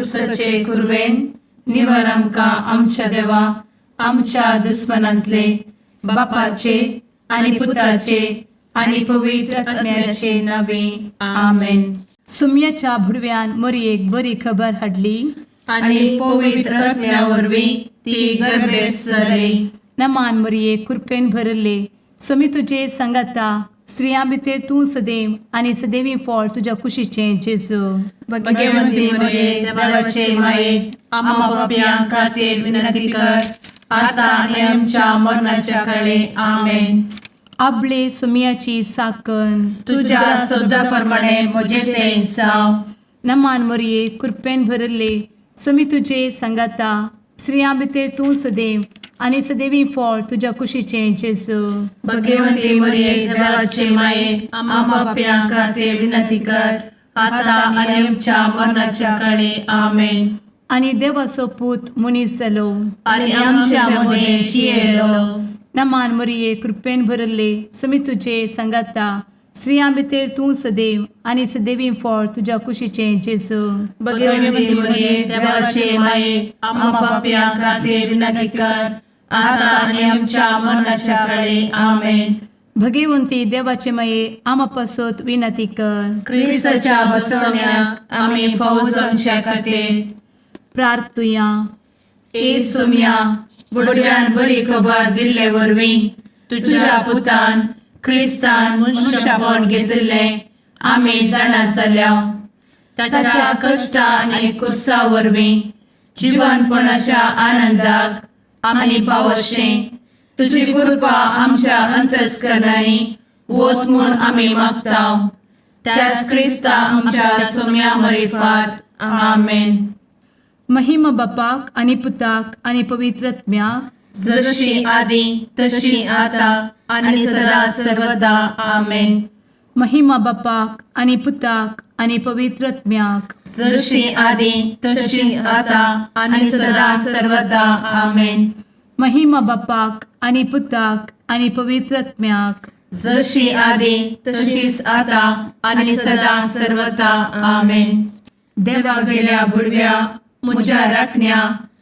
कुर्साचे कुरवेन निवर आमकां आमच्या देवा आमच्या दुस्मनांतले बापाचे आनी पुताचे आनी पवित्र आत्म्याचे नावे. आमेन. सुम्याच्या भुडव्यान मोरयेक बरी खबर हाडली. आनी पवित्र आत्म्या वरवीं ती गर्भेस्त जाली. नमान मोरये, कृपेन भरले, स्वामी तुजे सांगाता. स्त्रियां भितर तूं सदैव आनी सदैवी फळ तुज्या कुशीचें जेजू. भगवंती मरिये, देवाचे माये, आम्हा पापयां खातीर विनंती कर, आता आनी आमच्या मरणाच्या काळी. आमेन. आबले सुम्याची साकन. तुझ्या शब्दा प्रमाणे म्हजे ते जावं. नमान मोरये, कृपेन भरले, स्वामी तुजे सांगाता. स्त्रियां भितर तूं सदैव आनी सदैवी फळ तुज्या कुशीचें जेजू. भगवंती मरिये, देवाचे माये, आम्हा पापयां खातीर विनंती कर, आता आनी आमच्या मरणाच्या काळी. आमेन. आनी देवाचो पूत मनीस जालो आनी आमच्या मदें जियेलो. नमान मोरये, कृपेन भरले, स्वामी तुजे सांगाता. स्त्रियां भितर तूं सदैव आनी सदैवी फळ तुज्या कुशीचें जेजू. भगवंती मरिये, देवाचे माये, आम्हा पापयां खातीर विनंती कर, आता आनी आमच्या मरणाच्या काळी. आमेन. भगवंती देवाचे माये, आमा पासत विनंती कर. क्रिस्ताच्या बसवण्याक आमी फावो जावच्या खातीर प्रार्थुया. ए सोम्या, बुडव्यान बरी खबर दिल्ले वरवीं तुझ्या पुतान क्रिस्तान मनुष्यपण घेतिल्लें आमी जाणा जाल्या. ताच्या कश्टा आनी कुर्सा वरवीं जिवनपणाच्या आनंदाक आमी पावशें तुजी कृपा आमच्या अंतस्करणांनी वत म्हूण आमी मागता, त्याच क्रिस्ता आमच्या सोम्या मरिफात. आमेन. महिमा बापाक आनी पुताक आनी पवित्र आत्म्याक. जशी आदी तशी आता आणि सदा सर्वदा. आमेन. महिमा बापाक आनी पुताक आनी पवित्र आत्म्याक. जशी आदी तशीच आता आणि सदा सर्वदा. आमेन. महिमा बापाक आनी पुताक आनी पवित्र आत्म्याक. जशी आदी तशीच आता आणि सदा सर्वदा. आमेन. देवा गेल्या बुडव्या म्हज्या राखण्या,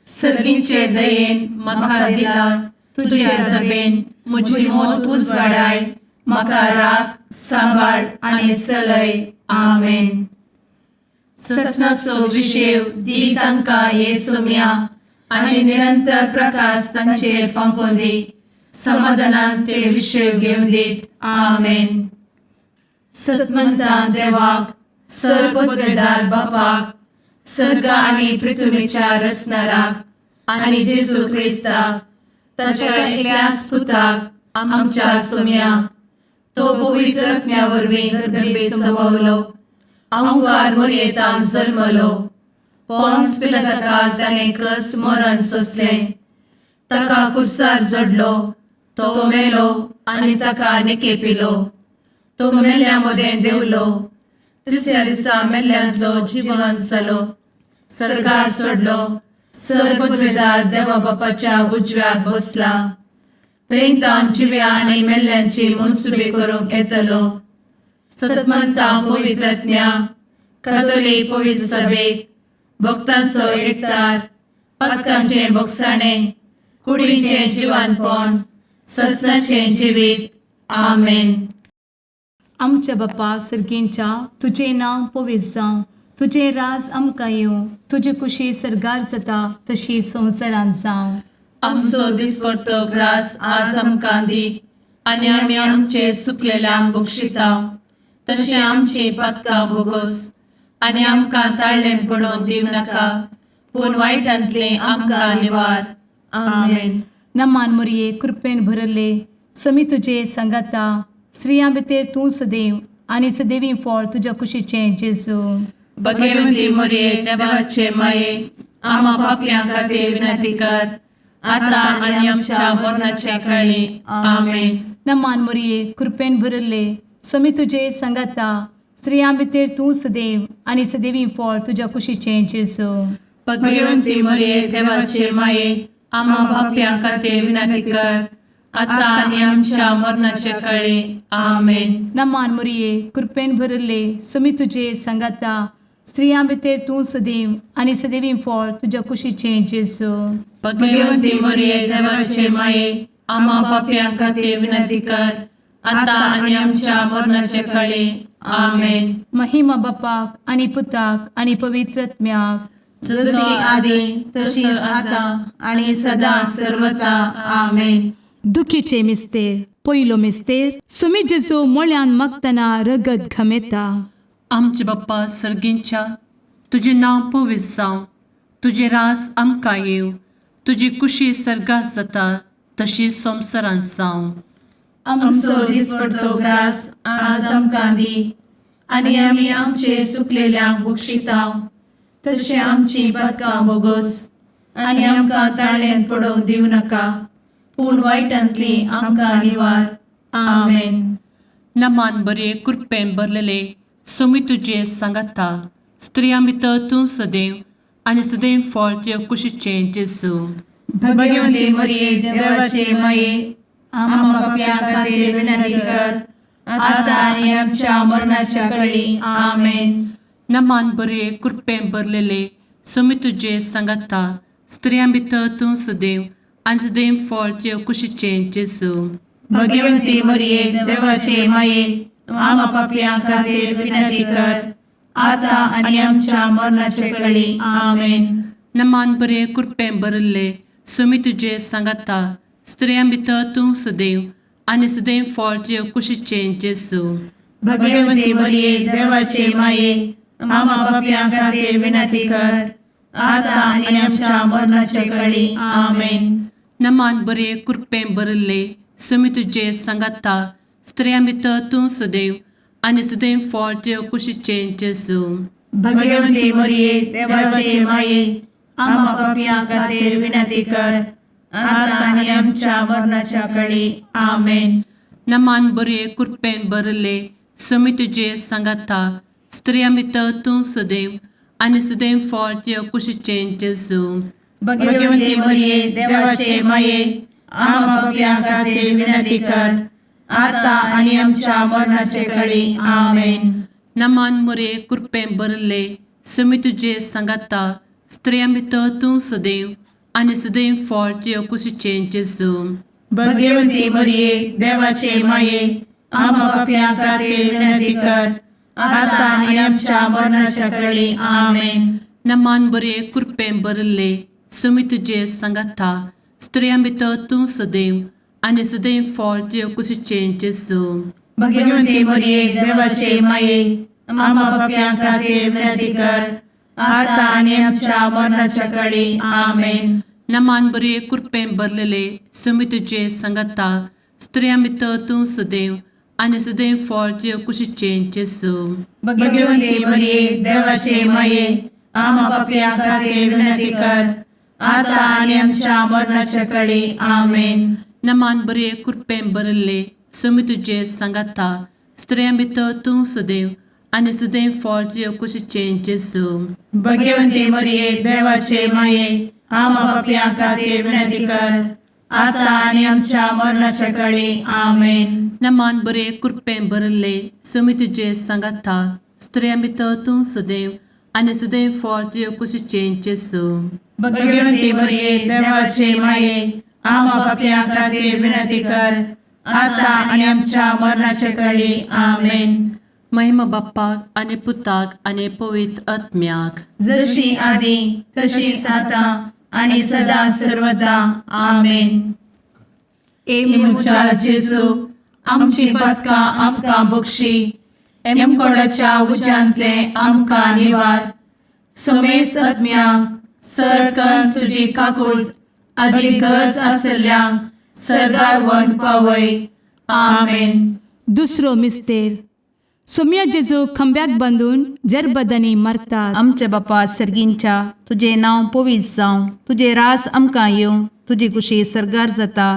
सर्गींचे दयेन म्हाका दिला तुझे दबेन म्हजी मोत उजवाडाय, म्हाका राख, सांबाळ आनी चलय. आमेन. ससनाचो विशेव दी तांकां ये सोम्या आनी निरंतर प्रकाश तांचेर फांकोवन दी. समाधानान ते विशेव घेवन दीत. आमेन. सतमंतान देवाक, सर्वपदवेदार बापाक, सर्ग आनी पृथ्वीच्या रचणाराक आनी जेजू क्रिस्ताक ताच्या एकल्याच पुताक आमच्या सोम्याक, तो पवित्र आत्म्या वरवीं गर्भे संभवलो, अंकार मोरयेतान जल्मलो, पोन्स पिलाताकाल ताणें कस मरण सोंसलें, ताका कुर्सार जडलो, तो मेलो आनी ताका निकेपिलो, तो मेल्ल्या मदें देंवलो, तिसऱ्या दिसा मेल्ल्यांतलो जिवन जालो, सर्गार चडलो, सर्वपदवेदार देवा बापाच्या उजव्याक बसला, थंय तावन जिव्या आनी मेल्ल्यांची मनसुबी करूंक येतलो. सतमंता पवित्रज्ञा कथोलीक पवित्र सभेक, भक्तांचो एकतार, पातकांचें भोगसाणें, कुडीचें जिवानपण, ससनाचें जिवीत. आमेन. आमच्या बापा सर्गींच्या, तुजें नांव पवित्र जावं, तुजें राज आमकां येवं, तुजी कुशी सर्गार जाता तशी संवसारांत जावं. आमचो दिसपडतो ग्रास आज आमकां दी आनी आमी आमचे चुकलेल्यांक बक्षिता तशें आमची पातकां भोगोस आनी आमकां ताळ्ळें पडोवन दिवं नाका, पूण वायटांतलें आमकां निवार. आमेन. नमान मोरये, कृपेन भरले, समी तुजे सांगाता. स्त्रियां भितर तूं सदैव आनी सदैवी फळ तुज्या कुशीचें जेजू. भगवती मोरये, देवाचे माये, आम्हा पापयां खातीर विनंती कर, आता आनी आमच्या मरणाच्या काळी. आमेन. नमान मोरये, कृपेन भरले, समी तुजे सांगाता. स्त्रियां भितर तूं सदैव आनी सदैवी फळ तुज्या कुशीचें जेजू. भगवंती मोरये, देवाचे माये, आम्हा पापयां खातीर विनंती कर, आता आनी आमच्या मरणाच्या काळी. आमेन. नमान मोरये, कृपेन भरले, समी तुजे सांगाता. स्त्रियां भितर तूं सदैव आनी सदैवी फळ तुज्या कुशीचें जेजू. भगवती मरिये, देवाचे माये, आम्हा पापयां खातीर विनंती कर, आता आनी आमच्या मरणाचे कळी. आमेन. महिमा बापाक आनी पुताक आनी पवित्र आत्म्याक. जशी आदी तशीच आता आणि सदा सर्वता. आमेन. दुखीचे मिस्तेर. पयलो मिस्तेर, सुमी जेजू मोळ्यान मागतना रगत घमेता. आमचे बाप्पा सर्गींच्या, तुजें नांव पवित्र जावं, तुजें रास आमकां येवं, तुजी कुशी सर्गात जाता तशी संवसारांत जावं. आमचो दिसपडतो ग्रास आज आमकां दी आनी आमी आमचे सुकलेल्यांक बक्षितांव तशें आमची पदकां बोगोस आनी आमकां ताळ्यान पडोवंक दिवं नाका, पूण वायटांतली आमकां निवार. आमेन. नमान बरे, कृपेन भरलेले, सोमी तुजे सांगाता, स्त्रियां भितर तूं सदैव आनी सदैव फळ तुजे कुशीचें जेजू. भगवंती मरिये, देवाचे माये, आम्हा पापयां खातीर विनंती कर, आता आनी आमच्या मरणाच्या कळी. आमेन. नमान बरे, कृपेन भरलेले, सोमी तुजे सांगाता, स्त्रियां भितर तूं सदैव आनी सदैव फळ तुजे कुशीचें जेजू. भगवंती मरिये, देवाचे माये, आम्हा पापयां खातीर विनंती कर, आता आनी आमच्या मरणाचे कळी. आमेन. नमान बरे, कृपेन भरिल्ले, सोमी तुजे सांगाता, स्त्रियां भितर तूं सदैव आनी सदैव फळ तुजे कुशीचें जेजू. भगवंती मरिये, देवाचे माये, आम्हा पापयां खातीर विनंती कर, आता आनी आमच्या मरणाचे कळी. आमेन. नमान बरे, कृपेन भरिल्ले, सोमी तुजे सांगाता, स्त्रियां भितर तूं सदैव आनी सदैव फळ तुजे कुशीचें जेजू. भगवंती मरिये, देवाचे माये, आम्हा पापयां खातीर विनंती कर, आता आनी आमच्या मरणाच्या कळी. आमेन. नमान बरे, कृपेन भरिल्ले, सोमी तुजे सांगाता, स्त्रियां भितर तूं सदैव आनी सदैव फळ तुजे कुशीचें जेजू. भगवंती मरिये, देवाचे माये, आम्हा पापयां खातीर विनंती कर, आता आनी आमच्या मरणाचे कळी. आमेन. नमान मोरे, कृपेन भरिल्ले, सोमी तुजे सांगाता, स्त्रियां भितर तूं सदैव आनी सदैव फळ तुजे कुशीचें जेजू. भगवंती मरिये, देवाचे माये, आम्हा पापयां खातीर विनंती कर, आता आनी आमच्या मरणाच्या कळी. आमेन. नमान बरे, कृपेन भरिल्ले, सोमी तुजे सांगाता, स्त्रियां भितर तूं सदैव आनी सदैव फळ तुजे कुशीचें जेजू. भगवंती मरिये, देवाचे माये, आम्हा पापयां खातीर विनंती कर, आता आनी आमच्या मरणाच्या कळी. आमेन. नमान बरे, कृपेन भरलेले, सोमी तुजे सांगाता, स्त्रियां भितर तूं सदैव आनी सदैव फळ तुजे कुशीचें जेजू. भगवंती मरिये, देवाचे माये, आम्हा पापयां खातीर विनंती कर, आता आनी आमच्या मरणाच्या कळी. आमेन. नमान बरे, कृपेन भरिल्ले, सोमी तुजे सांगाता, स्त्रियां भितर तूं सदैव आनी सदैव फळ तुजे कुशीचें जेजू. भगवंती मरिये, देवाचे माये, आम्हा पापयां खातीर विनंती कर, आता आनी आमच्या मरणाच्या कळी. आमेन. नमान बरे, कृपेन भरिल्ले, सोमी तुजे सांगाता, स्त्रियां भितर तूं सदैव आनी सदैव फळ तुजे कुशीचें जेजू. भगवंती मरिये, देवाचे माये, आम्हा पापयां खातीर विनंती कर, आता आनी आमच्या मरणाच्या कळी. आमेन. महिमा बाप्पाक आनी पुताक आनी पवित्र आत्म्याक. जशी आदी तशीच आता आणि सदा सर्वदा. आमेन. ए म्हज्या जेजू, आमची पदकां आमकां बक्षी, एमकोडाच्या उज्यांतले आमकां निवार, समेस्त आत्म्यांक सरकन तुजी काकूळ आदी गरज आसल्ल्यांक सर्गार वन पावय. आमेन. दुसरो मिस्तेर, सोम्या जेजू खांब्याक बांदून जरबदांनी मारतात. आमच्या बापा सर्गींच्या, तुजें नांव पवित्र जावं, तुजें रास आमकां येवं, तुजी कुशी सर्गार जाता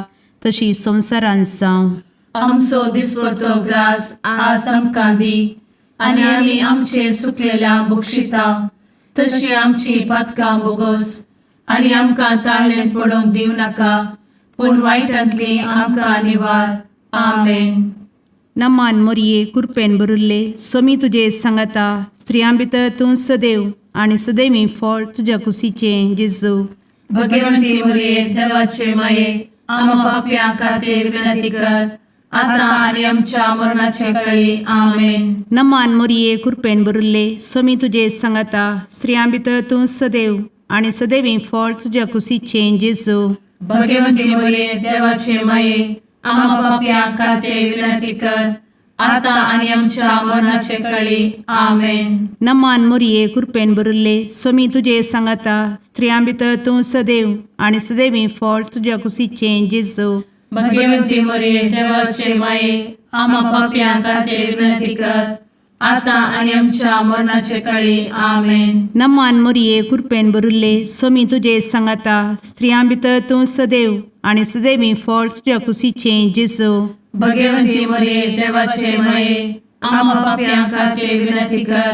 तशी संवसारांत जावं. आमचो दिसपडतो ग्रास आज आमकां दी आनी आमी आमचे सुकलेल्या बक्षिता तशी आमची पातकां बोगोस आनी आमकां ताळ्ळें पडोवंक दिवं नाका, पूण वायटांतली आमकां निवार. आमेन. नमान मोरये, कुरपेन भरिल्ले, स्वामी तुजे सांगाता, स्त्रियां भितर तूं सदैव आनी सदैवी फळ तुज्या कुशीचें जेजू. भगवंती मरिये देवाचे माये, आम्हा पापयां खातीर विनंती कर, आता आनी आमच्या मरणाचे कळी. आमेन. नमान मोरये, कृपेन भरिल्ले, स्वामी तुजे सांगाता. स्त्रियां भितर तूं सदैव आनी सदैवी फळ तुज्या कुशीचें जेजू. भगवंती मरिये देवाचे माये, आम्हा पापयां खातीर विनंती कर, आता आनी आमच्या मरणाचे कळी. आमेन. नमान मोरये, कृपेन भरिल्ले, स्वामी तुजे सांगाता. स्त्रियां भितर तूं सदैव आनी सदैवी फळ तुज्या कुशीचें जेजू. भगवंती मरिये देवाचे माये, आम्हा पापयां खातीर विनंती कर, आता आनी आमच्या मरणाचे कळी. आमेन. नमान मोरये, कृपेन भरिल्ले, स्वामी तुजे सांगाता. स्त्रियां भितर तूं सदैव आनी सदैवी फळ तुज्या कुशीचें जेजू. भगवंती मरिये देवाचे माये, आम्हा पापयां खातीर विनंती कर,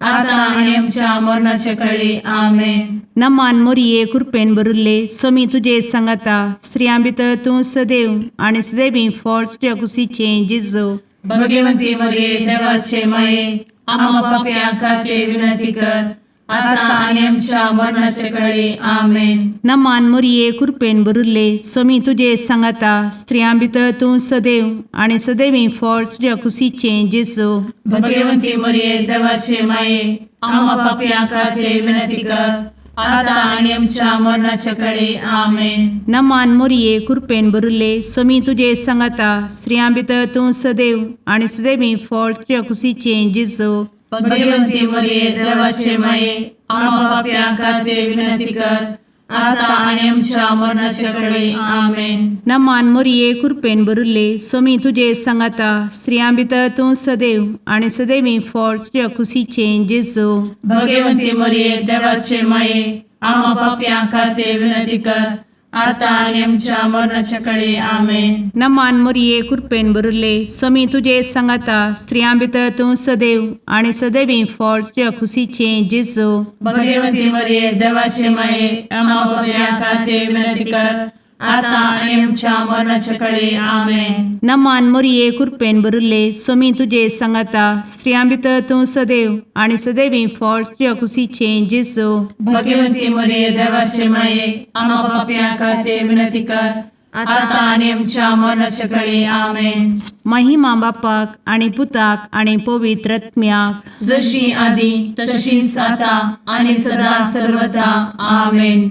आता आनी आमच्या मरणाचे कळी. आमेन. नमान मोरये, कृपेन भरिल्ले, स्वामी तुजे सांगाता. स्त्रियां भितर तूं सदैव आनी सदैवी फळ तुज्या कुशीचें जेजू. भगवंती मरिये देवाचे माये, आम्हा पापयां खातीर विनंती कर, आता आनी आमच्या मरणाचे कळी. आमेन. नमान मोरये, कृपेन भरिल्ले, स्वामी तुजे सांगाता. स्त्रियां भितर तूं सदैव आनी सदैवी फळ तुज्या कुशीचें जेजू. भगवंती मरिये देवाचे माये, आम्हा पापयां खातीर विनंती कर, आता आनी आमच्या मरणाचे कळी. आमेन. नमान मोरये, कृपेन भरिल्ले, स्वामी तुजे सांगाता. स्त्रियां भितर तूं सदैव आनी सदैवी फळ तुज्या कुशीचें जेजू. भगवंती मरिये देवाचे माये, आम्हा पापयां खातीर विनंती कर, आता आनी आमच्या मरणाचे कळी. आमेन. नमान मोरये, कृपेन भरिल्ले, स्वामी तुजे सांगाता. स्त्रियां भितर तूं सदैव आनी सदैवी फळ तुज्या कुशीचें जेजू. भगवंती मरिये देवाचे माये, आम्हा पापयां खातीर विनंती कर, आता आनी आमच्या मरणाच्या कळी. आमेन. नमान मोरये, कृपेन भरिल्ले, स्वामी तुजे सांगाता. स्त्रियां भितर तूं सदैव आनी सदैवी फळ तुज्या कुशीचें जेजू. भगवंती मरिये देवाचे माये, आम्हा पापयां खातीर विनंती कर, आता आनी आमच्या मरणाच्या कळी. आमेन. नमान मोरये, कृपेन भरिल्ले, स्वामी तुजे सांगाता. स्त्रियां भितर तूं सदैव आनी सदैवी फळ तुज्या कुशीचें जेजू. भगवंती मरिये देवाचे माये, आम्हा पापयां खातीर विनंती कर, आता आनी आमच्या मरणाच्या कळी. आमेन. महिमा बापाक आनी पुताक आनी पवित्र आत्म्याक, जशी आदी तशीच आता आनी सदा सर्वदा. आमेन.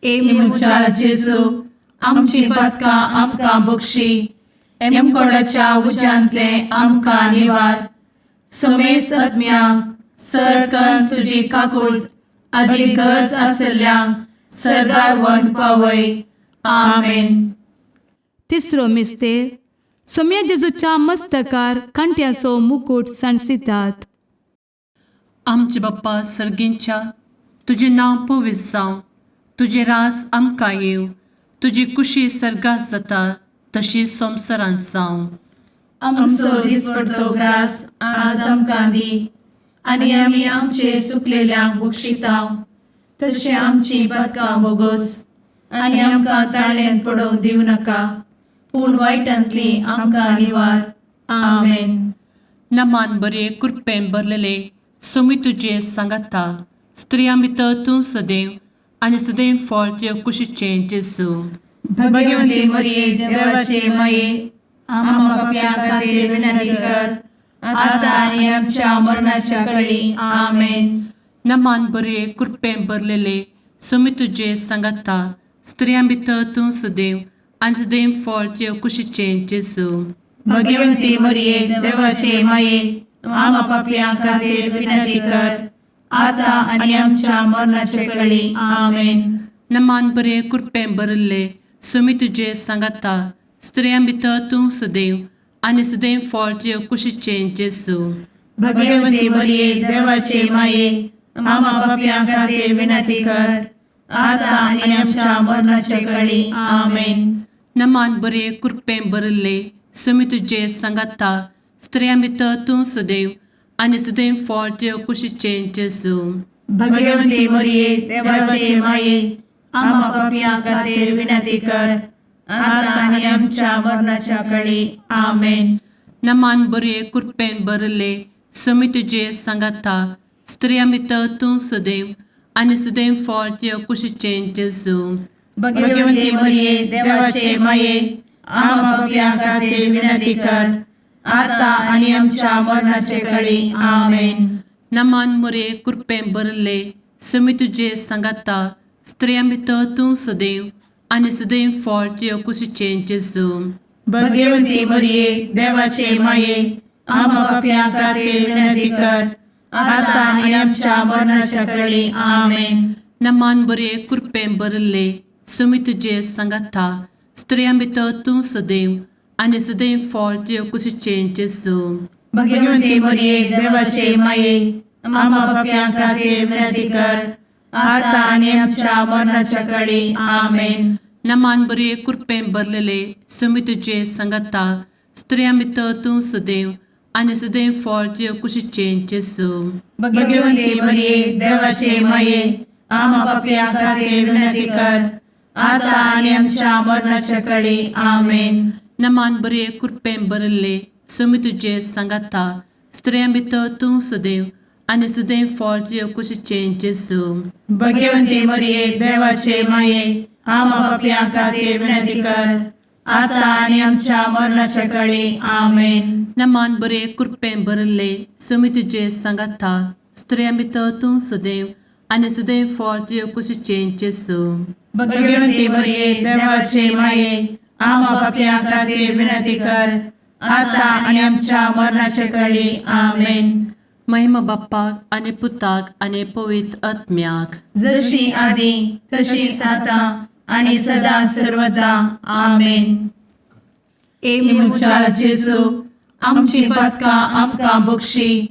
ए म्हज्या जेजू, आमची पातकां आमकां बक्षी, एमकोडाच्या उज्यांतले आमकां निवार, समेस्त आत्म्यांक सरकन तुजी काकूट आदी गरज आसल्ल्यांक सर्गार व्हरून पावय. आमेन. तिसरो मिस्तेर, सोम्या जेजूच्या मस्तकार कांट्याचो मुकूट सांडसितात. आमचे बाप्पा सर्गींच्या, तुजें नांव पवित्र जावं, तुजें राज आमकां येवं, तुजी कुशी सर्गात जाता तशी संवसारांत जावं. आमचो दिसपडतो ग्रास आज आमकां दी, आनी आमी आमचे सुकलेल्यांक बक्षितांव, तशें आमची पातकां बोगोस, आनी आमकां ताळ्यांत पडोवंक दिवं नाका, पूण वायटांतली आमकां निवार. आमेन. नमान बरे, कृपेन भरलेले, स्वामी तुजे सांगाता. स्त्रियां भितर तूं सदैव आनी सदैव फळ तुज्या कुशीचें जेजू. भगवंती मरिये देवाचे माये, आम्हा पापयां खातीर विनंती कर, आता आनी आमच्या मरणाच्या कळी. आमेन. नमान बरे, कृपेन भरलेले, स्वामी तुजे सांगाता. स्त्रियां भितर तूं सदैव आनी सदैव फळ तुज्या कुशीचें जेजू. भगवंती मरिये देवाचे माये, आम्हा पापयां खातीर विनंती कर, आता आनी आमच्या मरणाच्या कळी. आमेन. नमान बरे, कृपेन भरिल्ले, स्वामी तुजे सांगाता. स्त्रियां भितर तूं सदैव आनी सदैव फळ तुज्या कुशीचें जेजू. भगवंती मरिये देवाचे माये, आम्हा पापयां खातीर विनंती कर, आता आनी आमच्या मरणाच्या कळी. आमेन. नमान बरे, कृपेन भरिल्ले, स्वामी तुजे सांगाता. स्त्रियां भितर तूं सदैव आनी सदैव फळ तुज्या कुशीचें जेजू. भगवंती मरिये देवाचे माये, आम्हा पापयां खातीर विनंती कर, आता आनी आमच्या मरणाच्या कळी. आमेन. नमान बरे, कृपेन भरिल्ले, समी तुजे सांगाता स्त्रियां भितर तूं सदैव आनी सदैव फळ तुज्या कुशीचें जेजू. भगवती मरिये, देवाचे माये, आम्हा पापयां खातीर विनंती कर, आता आनी आमच्या मरणाचे कळी. आमेन. नमान मुरे कृपें भरले समी तुजे सांगाता स्त्रियां भितर तूं सदैव आनी सदैव फळ तुज्या कुशीचें जेजू. भगवती मरिये, देवाचे माये, आम्हा पापयां खातीर विनंती कर, आता आनी आमच्या मरणाच्या कळी. आमेन. नमान बरे कृपें भरले समी तुजे सांगाता स्त्रियां भितर तूं सदैव आनी सदैव फळ तुज्या कुशीचें जेजू. भगवती मरिये, देवाचे माये, आम्हा पापयां खातीर विनंती कर, आता आनी आमच्या मरणाच्या कळी. आमेन. नमान बरे कृपें भरलेले समी तुजे सांगाता स्त्रियां भितर तूं सदैव आनी सदैव फळ तुज्या कुशीचें जेजू. भगवती मरिये, देवाचे माये, आम्हा पापयां खातीर विनंती कर, आता आनी आमच्या मरणाच्या कळी. आमेन. नमान बरे कृपें भरले समी तुजे सांगाता स्त्रियां भितर तूं सदैव आनी सदैव फळ तुज्या कुशीचें जेजू. भगवती मरिये, देवाचे माये, आम्हा पापयां खातीर विनंती कर, आता आनी आमच्या मरणाच्या कळी. आमेन. नमान बरे कृपें भरले समी तुजे सांगाता स्त्रियां भितर तूं सदैव आनी सदैव फळ तुज्या कुशीचें जेजू. भगवती मरिये, देवाचे माये, आम्हा पापयां खातीर विनंती कर, आता आनी आमच्या मरणाच्या कळी. आमेन. महिमा बाप्पाक आनी पुताक आनी पवित्र आत्म्याक. जशी आदी तशीच आता आणि सदा सर्वदा. आमेन. ए म्हज्या जेजू, आमची पातकां आमकां बक्षी,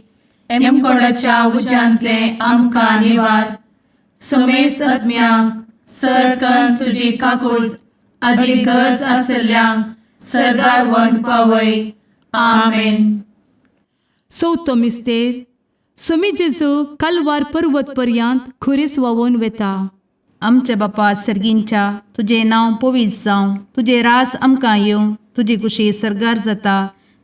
एमकोडाच्या उज्यांतले आमकां निवार, समेस्त आत्म्यांक सरकन तुजी काकूळ आदी गरज आसल्ल्यांक सर्गार व्हरून पावय. आमेन. चवथो मिस्तेर. सोमी जेजू कालवार पर्वत पर्यंत खुरीस व्हांवून वेता. आमच्या बापा सर्गींच्या, तुजें नांव पवित्र जावं, तुजें रास आमकां येवं, तुजी कुशी सर्गार जाता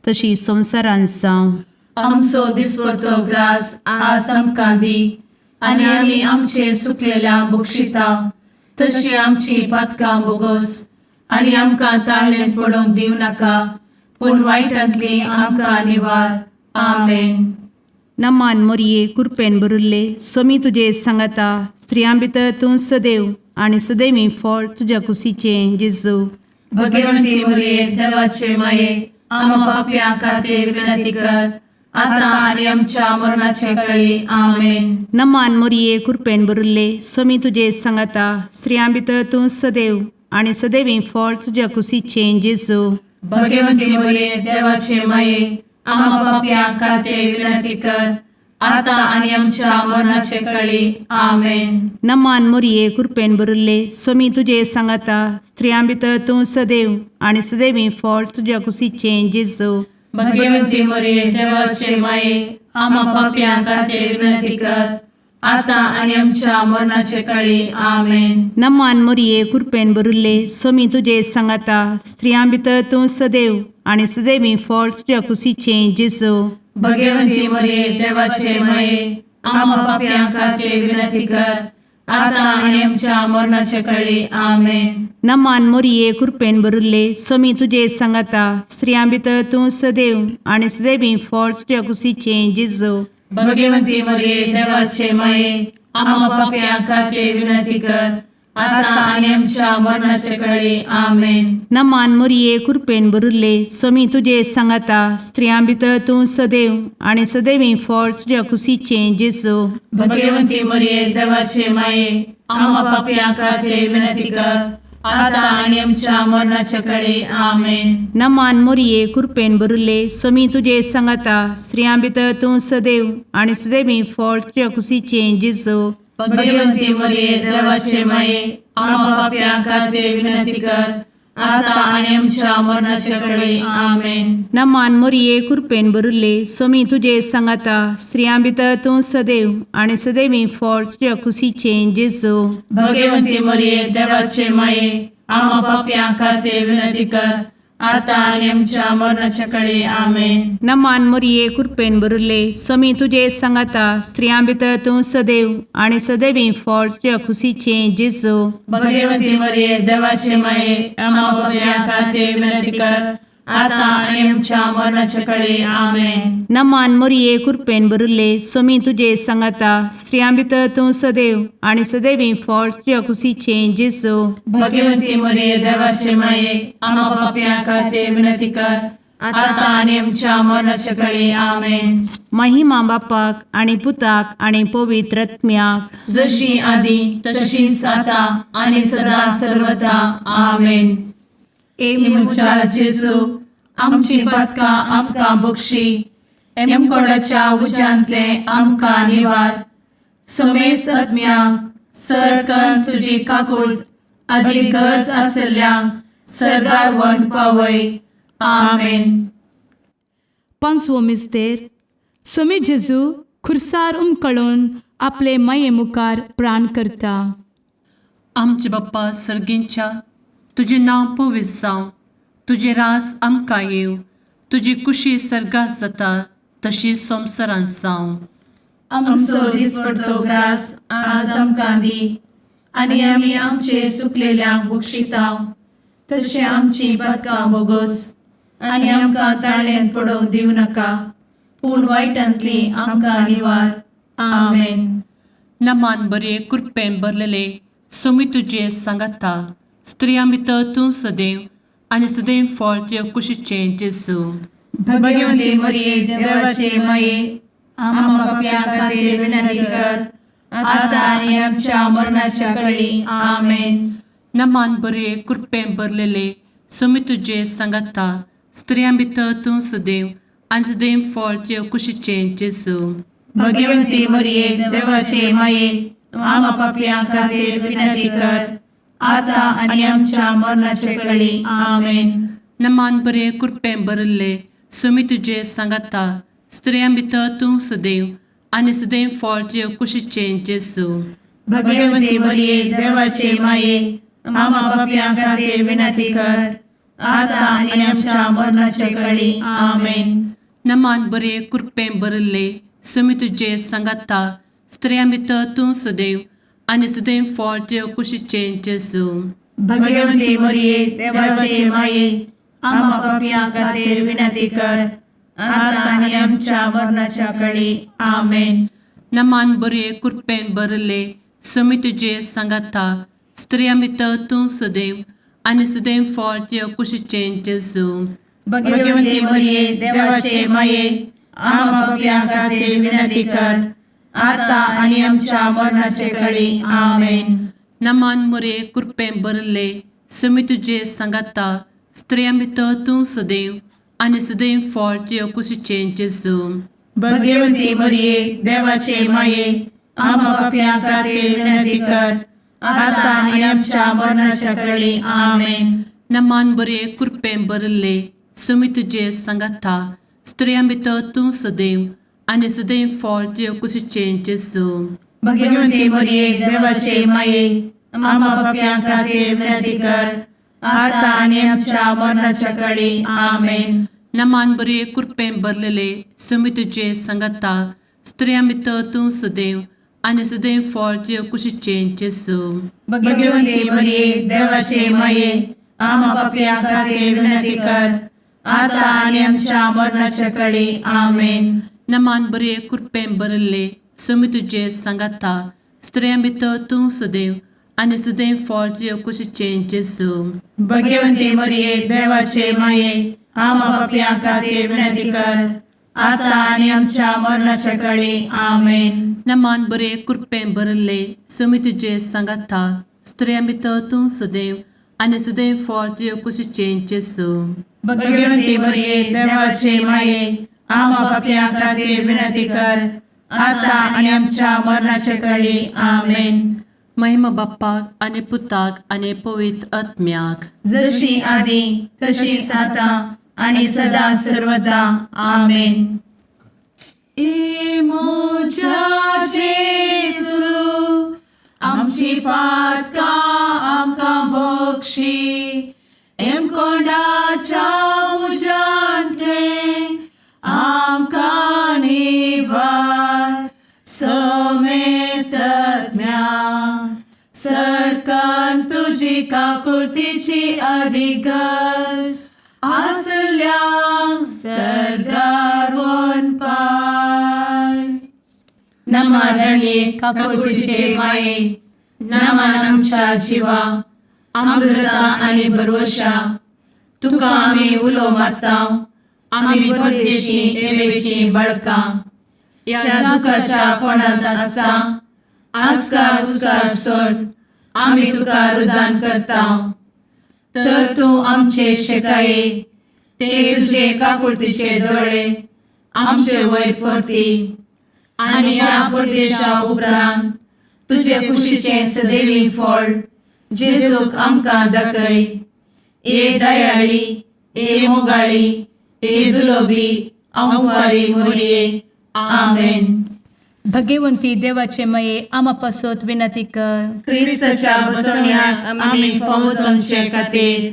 तशी संवसारांत जावं. आमचो दिसपडतो ग्रास आज आमकां दी, आनी आमी आमचे सुकलेल्या बक्षिता तशी आमची पातकां बोगोस, आनी आमकां ताळणेंत पडोवंक दिवं नाका, पूण वायटांतली आमकां निवार. आमेन. नमान मोरये, कुरपेन भरिल्ले, सोमी तुजे सांगाता, स्त्रियां भितर तूं सदैव आनी सदैवी फळ तुज्या कुशीचें जेजू. भगवंती मरिये, देवाचे माये, आम्हा पापयां खातीर विनंती कर, आता आनी आमच्या मरणाचे कळी. आमेन. नमान मोरये, कुरपेन भरिल्ले, सोमी तुजे सांगाता, स्त्रियां भितर तूं सदैव आनी सदैवी फळ तुज्या कुशीचें जेजू. भगवंती मरिये, देवाचे माये, आम्हा पापयां खातीर विनंती कर, आता आनी आमच्या मरणाचे कळी. आमेन. नमान मोरये, कुरपेन भरिल्ले, सोमी तुजे सांगाता, स्त्रियां भितर तूं सदैव आनी सदैवी फळ तुज्या कुशीचें जेजू. भगवंती मरिये, देवाचे माये, आम्हा पापयां खातीर विनंती कर, आता आनी आमच्या मरणाचे कळी. आमेन. नमान मोरये, कुरपेन भरिल्ले, सोमी तुजे सांगाता, स्त्रियां भितर तूं सदैव आनी सदैवी फळ तुज्या कुशीचें जेजू. भगवंती मरिये, देवाचे माये, आम्हा पापयां खातीर विनंती कर, आता आनी आमच्या मरणाचे कळी. आमेन. नमान मोरये, कुरपेन भरिल्ले, सोमी तुजे सांगाता, स्त्रियां भितर तूं सदैव आनी सदैवी फळ तुज्या कुशीचें जेजू. भगवंती मरिये, देवाचे माये, आम्हा पापयां खातीर विनंती कर, आता आनी आमच्या मरणाचे कळी. आमेन. नमान मोरये, कुरपेन भरिल्ले, सोमी तुजे सांगाता, स्त्रियां भितर तूं सदैव आनी सदैवी फळ तुज्या कुशीचें जेजू. भगवंती मरिये, देवाचे माये, आम्हा पापयां खातीर विनंती कर, आता आनी आमच्या मरणाचे कळी. आमेन. नमान मोरये, कुरपेन भरिल्ले, सोमी तुजे सांगाता, स्त्रियां भितर तूं सदैव आनी सदैवी फळ तुज्या कुशीचें जेजू. भगवंती मरिये, देवाचे माये, आम्हा पापयां खातीर विनंती कर, आता आनी आमच्या मरणाचे कळी. आमेन. नमान मोरये, कुरपेन भरिल्ले, सोमी तुजे सांगाता, स्त्रियां भितर तूं सदैव आनी सदैवी फळ तुज्या कुशीचें जेजू. भगवंती मरिये, देवाचे माये, आम्हा पापयां खातीर विनंती कर, आतां आनी आमच्या मरणाच्या कडे आमेन. नमान मोरये कृपेन भरिल्ले, स्वामी तुजे सांगाता, स्त्रियां भितर तूं सदैव आनी सदैवी फळ तुज्या खुशीचें जेजू. भगवती मरिये, देवाचे माये, आम्हा पापयां खातीर विनंती कर, आतां आनी आमच्या मरणाच्या कडे आमेन. नमान मोरये कृपेन भरिल्ले, स्वामी तुजे सांगाता, स्त्रियां भितर तूं सदैव आनी सदैवी फळ तुज्या खुशीचें जेजू. भगवती मरिये, देवाचे माये, आम्हा पापयां खातीर विनंती कर, आतां आनी आमच्या मरणाच्या कडे आमेन. महिमा बापाक आनी पुताक आनी पवित्र आत्म्याक. जशी आदी तशीच आता आणि सदा सर्वदा आमेन. ए म्हज्या जेजू, आमची पातकां आमकां बक्षी, एमकोडाच्या उज्यांतले आमकां निवार, समेस्त आत्म्यांक सरकन तुजी काकूळ आदी गरज आसल्ल्यांक सरगार वन पावय. आमेन. पांचवो मिस्तेर. स्वामी जेजू खुर्सार उमकळून आपले माये मुखार प्राण करता. आमचे बाप्पा सर्गींच्या, तुजें नांव पवित्र जावं, तुजें रास आमकां येवं, तुजी कुशी सर्गात जाता तशी संवसारांत जावं. आमचो दिसपडतो ग्रास आज आमकां दी, आनी आमी आमचे सुकलेल्यांक बक्षितांव, तशें आमची पातकां बोगोस, आनी आमकां ताळ्यान पडोवंक दिवं नाका, पूण वायटांतली आमकां निवार. आमेन. नमान बरे कृपेन भरलेले, स्वामी तुजे सांगाता, स्त्रियां भितर तूं सदैव आनी सदैव फळ तुज्या कुशीचें जेजू. भगवती मरिये, देवाचे माये, आम्हा पापयां खातीर विनंती कर, आतां आनी आमच्या मरणाच्या कळी. आमेन. नमान बरे कृपेन भरलेले, स्वामी तुजे सांगाता, स्त्रियां भितर तूं सदैव आनी सदैव फळ तुज्या कुशीचें जेजू. भगवती मरिये, देवाचे माये, आम्हा पापयां खातीर विनंती कर, आतां आनी आमच्या मरणाचे कळी. आमेन. नमान बरे कृपेन भरिल्ले, स्वामी तुजे सांगाता, स्त्रियां भितर तूं सदैव आनी सदैव फळ तुज्या कुशीचें जेजू. भगवती मरिये, देवाचे माये, आम्हा पापयां खातीर विनंती कर, आतां आनी आमच्या मरणाचे कळी. आमेन. नमान बरे कृपेन भरिल्ले, स्वामी तुजे सांगाता, स्त्रियां भितर तूं सदैव आनी सदैव फळ तुज्या कुशीचें जेजू. भगवती मरिये, देवाचे माये, आम्हा पापयां खातीर विनंती कर, आतां आनी आमच्या मरणाच्या कळी. आमेन. नमान बरे कृपेन भरिल्ले, स्वामी तुजे सांगाता, स्त्रियां भितर तूं सदैव आनी सदैव फळ तुज्या कुशीचें जेजू. भगवती मरिये, देवाचे माये, आम्हा पापयां खातीर विनंती कर, आतां आनी आमच्या मरणाचे कळी. आमेन. नमान मोरे कृपेन भरिल्ले, स्वामी तुजे सांगाता, स्त्रियां भितर तूं सदैव आनी सदैव फळ तुज्या कुशीचें जेजू. भगवती मरिये, देवाचे माये, आम्हा पापयां खातीर विनंती कर, आतां आनी आमच्या मरणाच्या कळी. आमेन. नमान बरे कृपेन भरिल्ले, स्वामी तुजे सांगाता, स्त्रियां भितर तूं सदैव आनी सदैव फळ तुज्या कुशीचें जेजू. भगवती मरिये, देवाचे माये, आम्हा पापयां खातीर विनंती कर, आतां आनी आमच्या मरणाच्या कळी. आमेन. नमान बरे कृपेन भरलेले, स्वामी तुजे सांगाता, स्त्रियां भितर तूं सदैव आनी सदैव फळ तुज्या कुशीचें जेजू. भगवती मरिये, देवाचे माये, आम्हा पापयां खातीर विनंती कर, आतां आनी आमच्या मरणाच्या कळी. आमेन. नमान बरे कृपेन भरिल्ले, स्वामी तुजे सांगाता, स्त्रियां भितर तूं सदैव आनी सदैव फळ तुज्या कुशीचें जेजू. भगवती मरिये, देवाचे माये, आम्हा पापयां खातीर विनंती कर, आतां आनी आमच्या मरणाच्या कळी. आमेन. नमान बरे कृपेन भरिल्ले, स्वामी तुजे सांगाता, स्त्रियां भितर तूं सदैव आनी सदैव फळ तुज्या कुशीचें जेजू. भगवती मरिये, देवाचे माये, आम्हा पापयां खातीर विनंती कर, आतां आनी आमच्या मरणाच्या कळी. आमेन. महिमा बाप्पाक आनी पुताक आनी पवित्र आत्म्याक. जशी आदी तशीच आता आणि सदा सर्वदा. आमेन. ए म्हज्या जेजू, आमची पातकां आमकां बक्षी, एमकोंडाच्या तुजी काकुळतीची अधिगस आसल्यांक सर्गार पाय. नमा रणये काकुळतीचे माये, नमन आमच्या जिवा, अमृता आनी भरवशा. तुका आमी उलो मारता, आमी परदेशी एवेची बळकां ह्या दुखाच्या कोणांत आसता. आस्कार उस्कार सोड आमी तुका रुदान करता, तर तूं आमचे शेकाये ते तुजे काकुळतीचे दोळे आमचे वयर परती आनी ह्या परदेशा उपरांत तुजे कुशीचें सदैवी फळ जेजूक आमकां दाखय. ए दयाळी, ए मोगाळी, ए दुलोबी अंवारी मोरये. आमेन. भगवंती देवाचे मये आमा पासत विनंती कर. क्रिस्ताच्या बसवण्याक आमी फावो जावचे खातीर.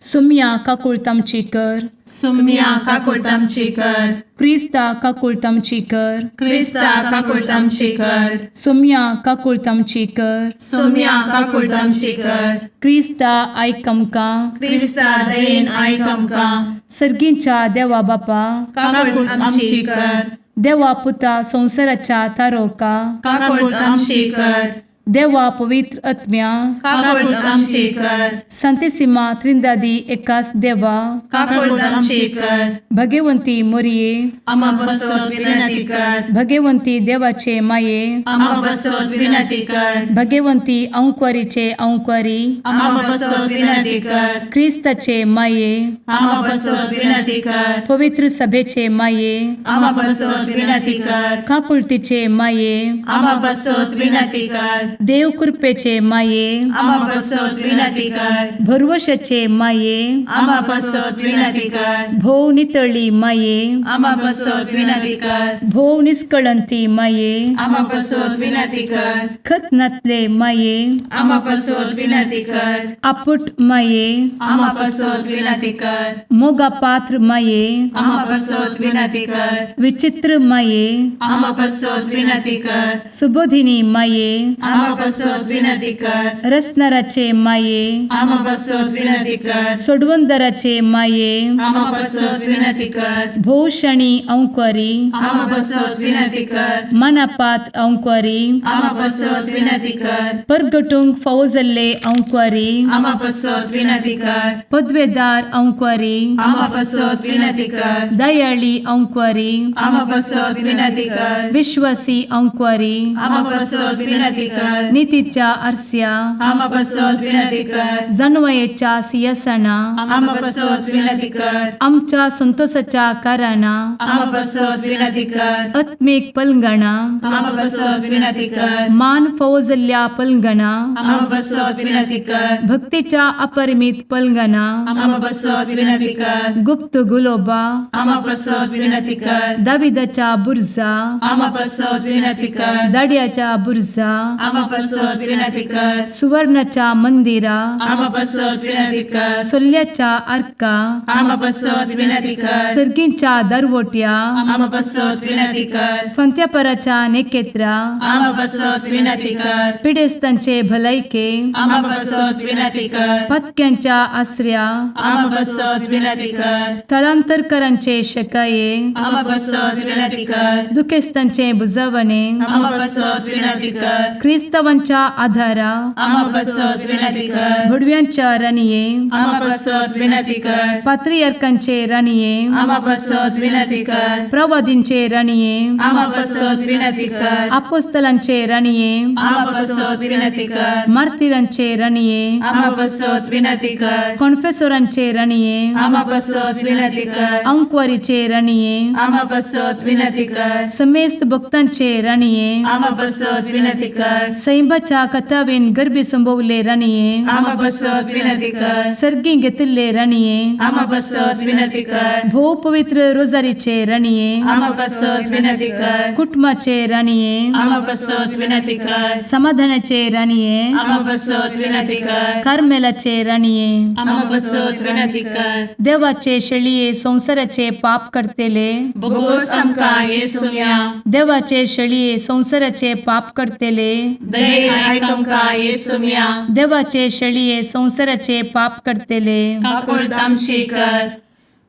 सुम्या काकुळत आमची कर. सुम्या काकुळट आमची कर. क्रिस्ता काकुळत आमची कर. क्रिस्ता काकुळट आमची कर. सुम्या काकुळत आमची कर. सुम्या काकुळट आमची कर. क्रिस्ता आयक आमकां. क्रिस्ता दयेन आयक आमकां. सर्गींच्या देवा बापा, काकुळट आमची कर. देवा पुता संवसाराच्या तारोका, काकुळट आमची कर. देवा पवित्र आत्म्या, काकुळट आमची कर. संतेसिमा त्रिंदादी एकास देवा, काकुळट आमची कर. भगवंती मोरये, आमा बसत विनंती कर. भगवंती देवाचे माये, आमा बसत विनंती कर. भगवंती अंक्वारीचे अंक्वारी, आमा बसत विनंती कर. क्रिस्ताचे माये, आमा बसत विनंती कर. पवित्र सभेचे माये, आमा बसत विनंती कर. काकुळतीचे माये, आमा बसत विनंती कर. देव कृपेचे माये, आमा बसत विनंती कर. भरवशाचे माये, आमा बसत विनंती कर. भोव नितळी माये, आमा बसत विनंती कर. भोव निस्कळंती माये, आमा बसत विनंती कर. खत नातले माये, आमा बसत विनंती कर. आपुट माये, आमा बसत विनंती कर. मोगा पात्र माये, आमा बसत विनंती कर. विचित्र माये, आमा बसत विनंती कर. सुबोधिनी माये, आमा बसत विनंती कर. रसनाराचे माये, आमा बसत विनंती कर. सोडवंदराचे माये, आमा बसत विनंती कर. भोवशणी अंक्वारी, आमा बसत विनंती कर. मनापात्र अंक्वारी, आमा बसत विनंती कर. परगटूंक फावो जाल्ले अंक्वारी, आमा बसत विनंती कर. पदवेदार अंक्वारी, आमा बसत विनंती कर. दयाळी अंक्वारी, आमा बसत विनंती कर. विश्वासी अंक्वारी, आमा बसत विनंती कर. नितीच्या आरस्या, आमा बसत विनंती कर. जानवयेच्या सियासना, आमा बसत विनंती कर. आमच्या संतोषाच्या कारणा, आमा बसत विनंती कर. आत्मीक पलंगणा, आमा बसत विनंती कर. मान फावो जाल्ल्या पलंगणा, आमा बसत विनंती कर. भक्तीच्या अपरिमित पलंगणा, आमा बसत विनंती कर. गुप्त गुलोबा, आमा बसत विनंती कर. दाविदाच्या बुर्जा, आमा बसत विनंती कर. दाड्याच्या बुर्जा, आमा बसत विनंती कर. सुवर्णाच्या मंदिरा, आमा बसत विनंती कर. सोल्ल्याच्या आर्का, आमा बसत विनंती कर. सर्गींच्या दरवट्या, आमा बसत विनंती कर. फंत्यापराच्या नेकेत्रा, आमा बसत विनंती कर. पिडेस्तांचे भलायके, आमा बसत विनंती कर. पत्क्यांच्या आसऱ्या, आमा बसत विनंती कर. थळांतरकरांचे शकाये, आमा बसत विनंती कर. दुखेस्तांचे बुजवणे, आमा बसत विनंती कर. क्रिस्तावांच्या आधारा, आमा बसत विनंती कर. भुडव्यांच्या राणये, आमा बसत विनंती कर. पात्रियार्कांचे राणये, आमा बसत विनंती कर. प्रवादींचे राणये, आमा बसत विनंती कर. आपोस्तलांचे राणये, आमा बसत विनंती कर. मार्तिरांचे राणये, आमा बसत विनंती कर. कॉन्फेसोरांचे राणये, आमा बसत विनंती कर. अंक्वारीचे राणये, आमा बसत विनंती कर. समेस्त भक्तांचे राणये, आमा बसत विनंती कर. सैंबाच्या कथावेन गर्भी संभवले राणये, आमा बसत विनंती कर. सर्गी घेतिल्ले राणये, आमा बसत विनंती कर. भोव पवित्र रोजारीचे राणये, आमा बसत विनंती कर. कुटुंबाचे राणये, आमा बसत विनंती कर. समाधानाचे राणये, आमा बसत विनंती कर. कार्मेलाचे राणये, आमा बसत विनंती कर. देवाचे शेळये संवसाराचे पाप करतेले, बोगोस आमकां येसुया. देवाचे शेळये संवसाराचे पाप करतेले, दयेन आयक आमकां येसुम्या. देवाचे शेळये संवसाराचे पाप करतले, काकुळट आमची कर.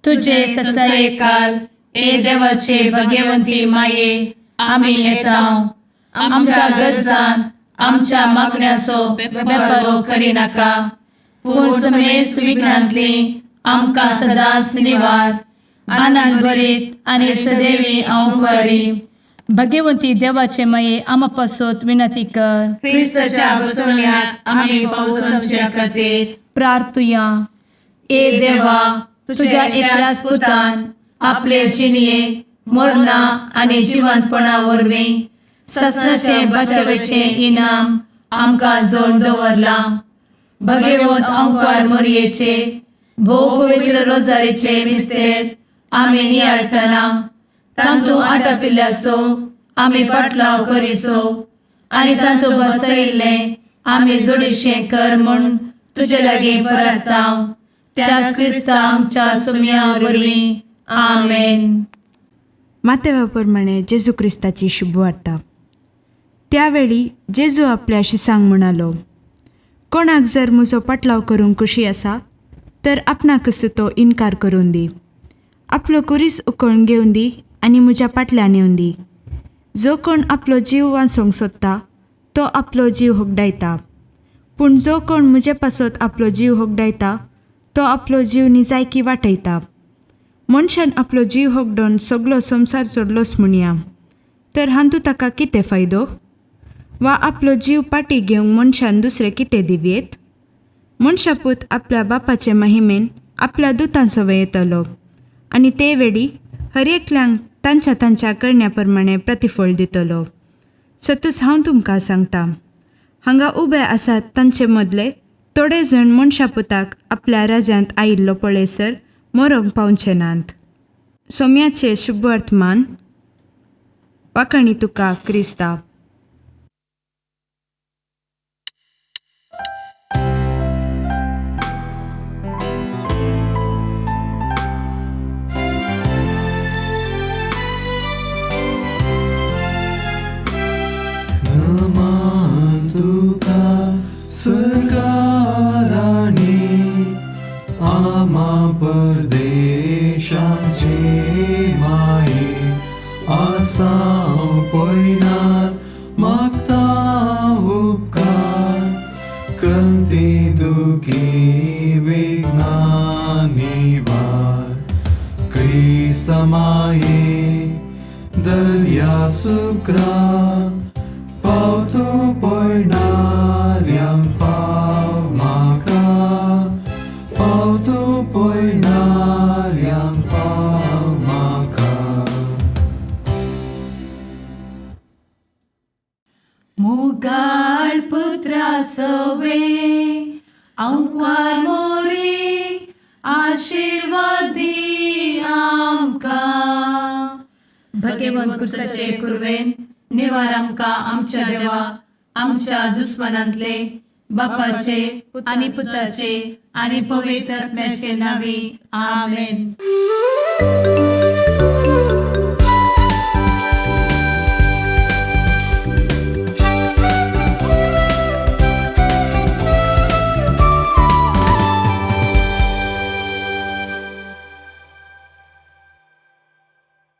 तुजे तुजे ससायेकाल ए देवाचे भगवंती माये, आमी येता. आमच्या गरजान आमच्या मागण्याचो बेपर्वो करिनाका, पूण समेस्त विघ्नांतली आमकां सदांच निवार. आनंद भरीत आनी सदैवी अंवकारी भगवंती देवाचे माये, आमा पासत विनंती कर. क्रिस्ताच्या बसवण्याक आमी पावसाच्या खातीर प्रार्थुया. ए देवा, तुझ्या एकल्याच पुतान आपले जिणये मरणा आनी जिवंतपणा वरवीं ससनाचे बचावेचें इनाम आमकां जोड दवरलां. भगवंत अंकार मोरयेचे भोव पवित्र रोजारीचे मिस्तेर आमी नियाळटना तांतू आटापिल्ल्याचो आमी पाटलाव करिसो आनी तांतू बसयिल्लें आमी जोडीशें कर म्हूण तुजे लागीं परताव, त्याच क्रिस्ता आमच्या सुम्या वरवीं. आमेन. मातेवा प्रमाणे जेजू क्रिस्ताची शुभवार्ता. त्यावेळी जेजू आपल्या शिसांक म्हणालो, कोणाक जर म्हजो पाटलाव करूंक खुशी आसा तर आपणाकच तो इनकार करून दी, आपलो कुरीस उकळून घेवन दी आनी म्हज्या पाटल्यान येवन दी. जो कोण आपलो जीव वाचोवंक सोदता तो आपलो जीव होगडायता, पूण जो कोण म्हजे पासत आपलो जीव होगडायता तो आपलो जीव निजायकी वाटयता. मनशान आपलो जीव होगडोवन सगलो संवसार जोडलोच म्हणया, तर हांतू ताका कितें फायदो? वा आपलो जीव पाटी घेवंक मनशान दुसरें कितें दिवयेत? मनशापूत आपल्या बापाचे महिमेन आपल्या दुतांचो येतलो आनी ते वेळी हर एकल्यांक तांच्या तांच्या करण्या प्रमाणे प्रतिफळ दितलो. सतच हांव तुमकां सांगता, हांगा उबे आसात तांचे मदले थोडे जण मनशापुताक आपल्या राज्यांत आयिल्लो पळयसर मरोंक पावचे नात. सोम्याचे शुभवर्तमान. वाखाणी तुका क्रिस्ता. नमान तुका सरकाराणी, आमा परदेशाचे माये, आसाव पयनार मागता उपकार, कंती दुखी विघ्ना निवार. क्रिस्ता माये दर्या सुक्रा, पावतो पयणाऱ्यांक पाव म्हाका, पावतो पयणाऱ्यांक पाव म्हाका. मुगाळ पुत्रा सवे अंकार मोरे, आशिर्वादी आमकां. भगवंत कुर्साचे कुर्वेन निवार आमकां आमच्या देवा, आमच्या दुस्मनांतले, बापाचे आनी पुताचे आनी पवित्र आत्म्याचे नांवी. आमेन.